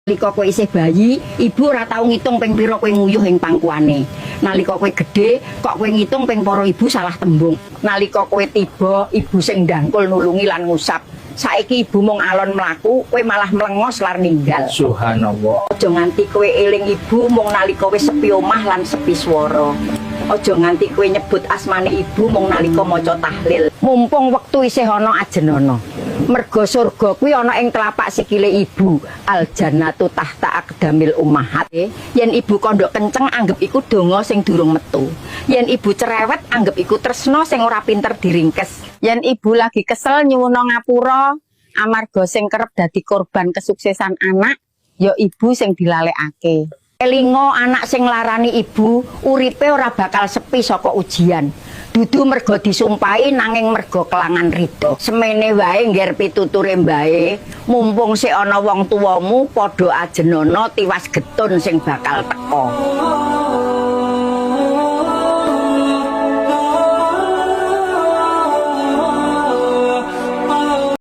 Nalika kowe isih bayi, ibu ora tau ngitung ping pira kowe nguyuh ing pangkuane. Nalika kowe gedhe, kok kowe ngitung ping para ibu salah tembung. Nalika kowe tiba, ibu sing ndangkul nulungi lan ngusap. Saiki ibu mung alon mlaku, kowe malah mlengos lar ninggal. Subhanallah. Aja nganti kowe eling ibu mung nalika wis sepi omah lan sepi swara. Aja nganti kowe nyebut asmane ibu mung nalika maca tahlil. Mumpung wektu isih ana, ajenono. Merga surga kuwi ana ing telapak sikile ibu. Al jannatu tahta aqdamil ummahat. Yen ibu kandha kenceng, anggep iku donga sing durung metu. Yen ibu cerewet, anggep iku tresna sing ora pinter diringkes. Yen ibu lagi kesel, nyuwuna ngapura, amarga sing kerep dadi korban kesuksesan anak ya ibu sing dilalekake. Elingo, anak sing larani ibu uripe ora bakal sepi saka ujian. Dudu mergo disumpahi, nanging mergo kelangan ridho. Semene wae ngger pituture mbae, mumpung sik ana wong tuwamu, padha ajenono tiwas getun sing bakal teka.